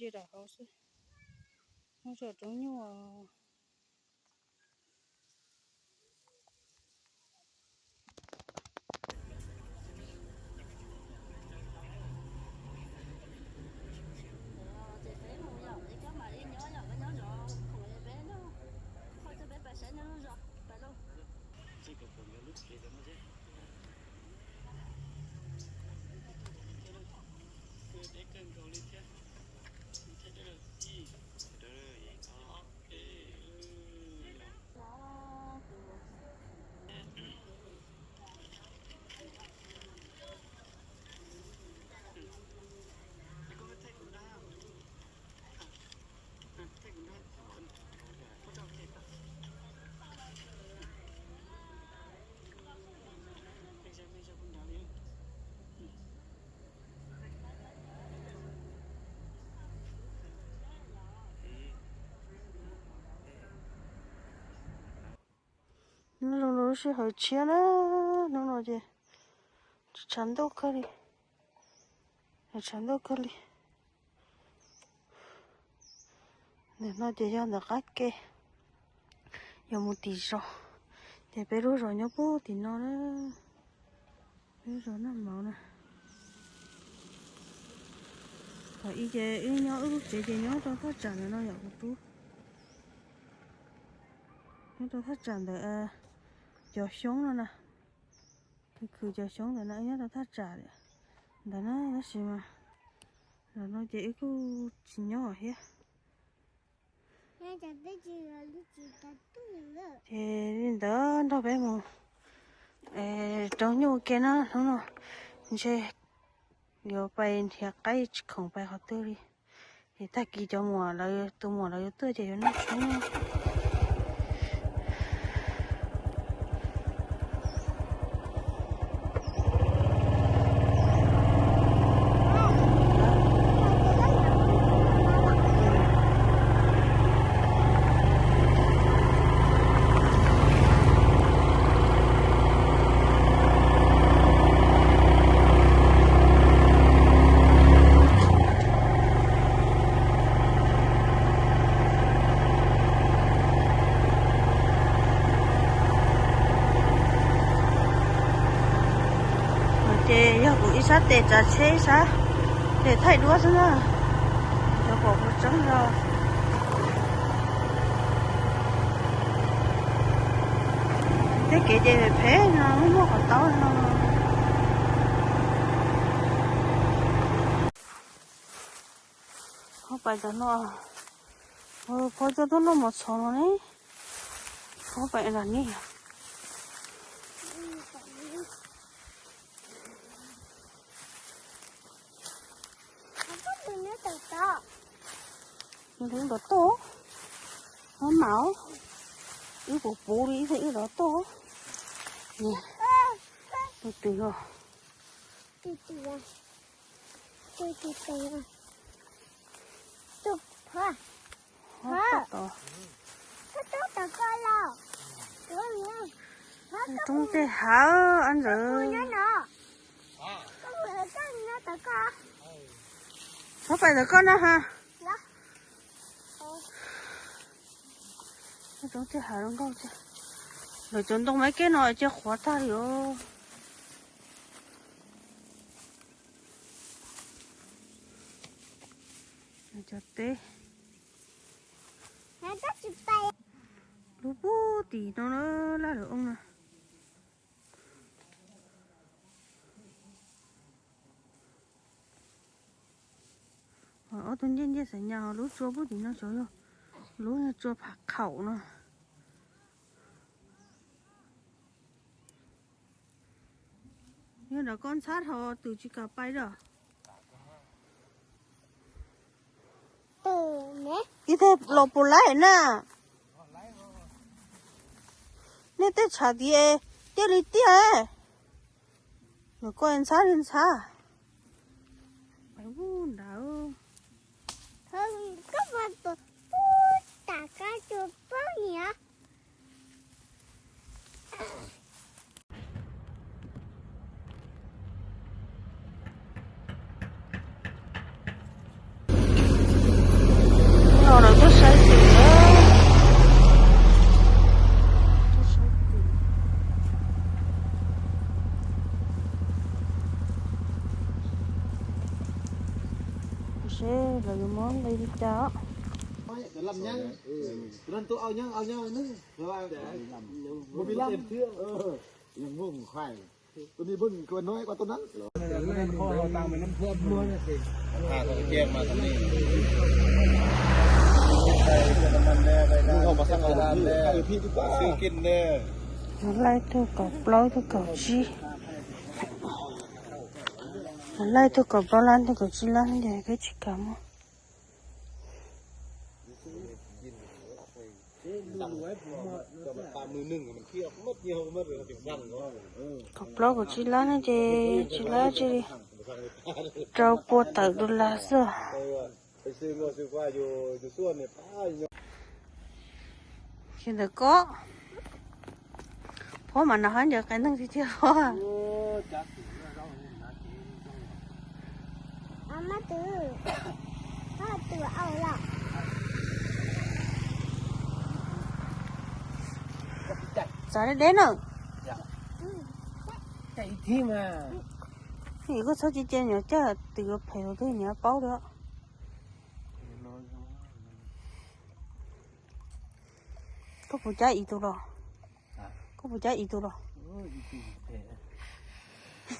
Ntsia rau hauv xwb, muab tso roob nyuj. Hnub no lub sij hawm tshiab na, hnub no ces tshav ntuj kawg li, tshav ntuj kawg li. Ntawm no ces yog ntawm qab ke, yuav mus tim zos, ces peb lub zos nyob puag tim no na, peb lub zos Naj Mauv na. Thaum ub ces wb nyob wb lub tsev ces nyob rau thaj tsam ntawm no yom kuv tub, nyob rau thaj tsam ntawm cov xyoob no na, khwv cov xyoob ntawm no nyob rau thaj tsam ntawd na, tab sis mas zaum no ces wb kuj tsis nyob thiab. Ces li ntawd nrog peb mus rau nyuj ke na, hnub no ntshe yuav pais nrhiav qaib tsis khoom pais qhov twg li. Ces tag kis cov muam lawv, tus muam lawv yuav tuaj ces yuav noj tshoob. Ces yog kuv ib sab tes tsav tsheb ib sab tes thaij duab xwb na, cov pom kuv tseeb los. Tej kev ces phem no, muaj qhov taub no. Phob pais tom no, phob coj tuaj noj mov txhov no ne, phob pais nram ni. Nws ntov tuaj, mab mam, wb puv puv li ib tug wb ntov tuaj. Tus twg os? Roob tej hav ab ntawd. Txhob pais ntawm koj na ha. Roob tej hav zoo nkauj thiab. Lawv cov ntoo maiv keb no cia qhuav tag li os. Cov teb lub puag tim no na, laj lawv oo na. Ob tug ncej ncej xav nyas, lub tsua puag tim no xyov yog lub tsua phav khaum no. Yog nrog koj ntxhab dhau twm tsis kam pais lawm. Ib teg los puas laib na. Nej tej tshav tias tiaj li tiaj. Nws koj ntxhab li ntxhab. Pais ub nrad. Seb lawv yuav muab nqi li cas os. Laij tug kaum plaub tug kaum tsib, laij tug kaum plaub lab tug kaum tsib lab no ces peb tsis kam muag. Kaum plaub kaum tsib lab no ces tsib lab tsis rau pua tawm dollar xwb. Ces ntawm ko, Phob mas nws hab ncaws qee neeg tiag tiag os. Txav deb deb na. Koj txhob cia cia nyuam caj twm yuav phem rau twg nyuam paub li. Koj puas cab ib tug los? Koj puas cab ib tug los?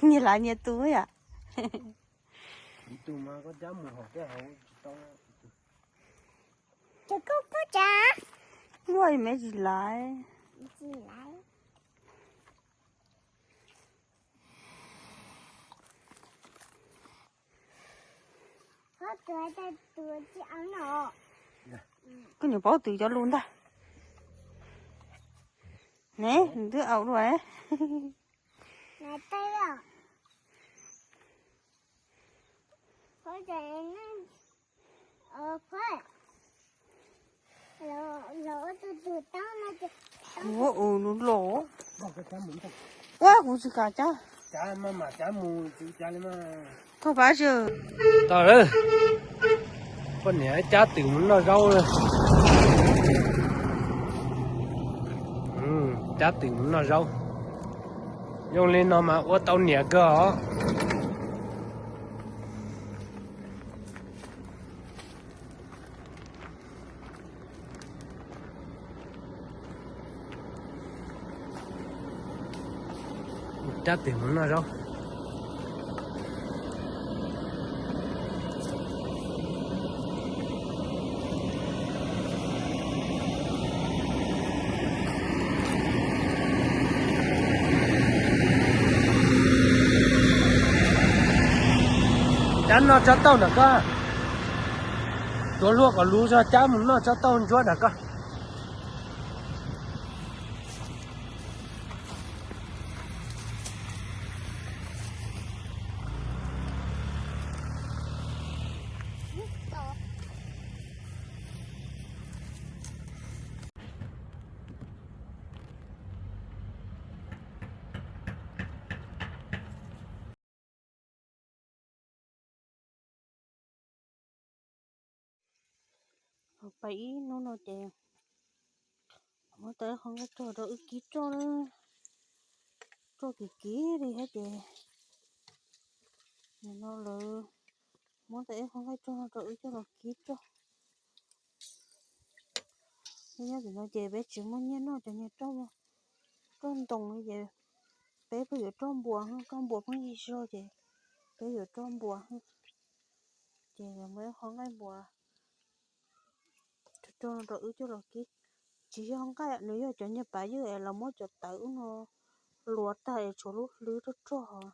Nyias lav nyias tus yam. Muaj me tsis lav. Koj nyuam paub twv cov lus ntag. Ne, nws twb au dua. Ua ua lus los. Ua kuv tsis kam cab. Thaum pab tsw. Tau lawm. Poj niam cab twm mus noj zaub lawm. Cab twm mus noj zaub. Zoo li no mas ua tau niam kawg os. Cab twm mus noj zaub. Cab noj tsob tauj ntawm koj. Tuav hlua kom luv zog cab mus noj tsob tauj ntsuab ntawm koj. Pais ib hnub no ces muab tau ib qho nqaij tsog rau wb kib roj na. Roj kim kim li thiab ces nim no lawv muab tau ib qho nqaij tsog no rau wb coj los kib roj. Nyob tim no ces peb tsis muaj nyiaj noj cov niag roj, roj ntoo li ces peb pheej yuav roj npuas, roj npuas pheej yig zog ces peb yuav roj npuas. Ces lawv muab ib qho nqaij npuas rau rau wb coj los kib. Tsis yog nqaij, nws yog cov niag pav ywj es lawv muab cov tawv ub no luav tag es tshuav lub hlwb rog rog,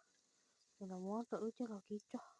ces lawv muab rau wb coj los kib roj.